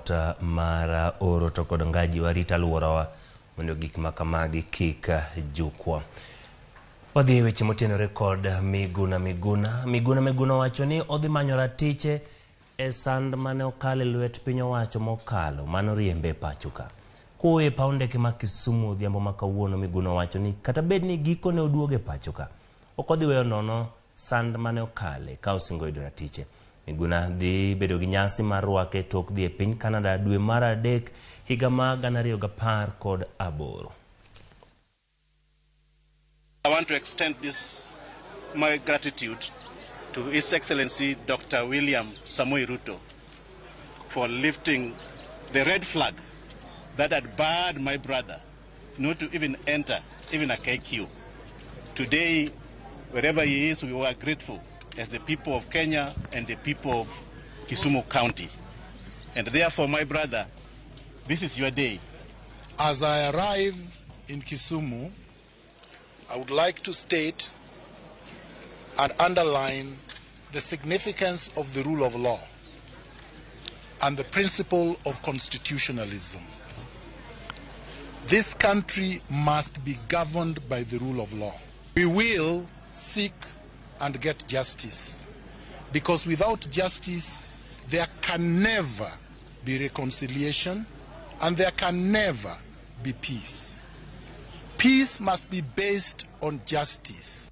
dhoot mar oro to kod ngaji warit alworawa mondo gik ma kamagi kik jukwa. Wadhi e weche motenore kod Miguna Miguna. Miguna Miguna owacho ni odhi manyo ratiche e sand mane okalo e lwet piny owacho mokalo mano riembe e pacho ka. Kowuoyo e paw ndeke ma Kisumu odhiambo ma kawuono Miguna owacho ni kata bed ni gikone oduogo e pacho ka, ok odhi weyo nono sand mane okale ka osingo yudo ratiche. Miguna dhi bedo gi nyasi mar rwake tok dhi e piny Canada dwe mar adek higa ma 2018. I want to extend this my gratitude to His Excellency Dr. William Samoei Ruto for lifting the red flag that had barred my brother not to even enter even a KQ. Today, wherever he is, we were grateful as the people of Kenya and the people of Kisumu County. And therefore, my brother, this is your day. As I arrive in Kisumu, I would like to state and underline the significance of the rule of law and the principle of constitutionalism. This country must be governed by the rule of law. We will seek and get justice because without justice, there can never be reconciliation and there can never be peace. Peace must be based on justice.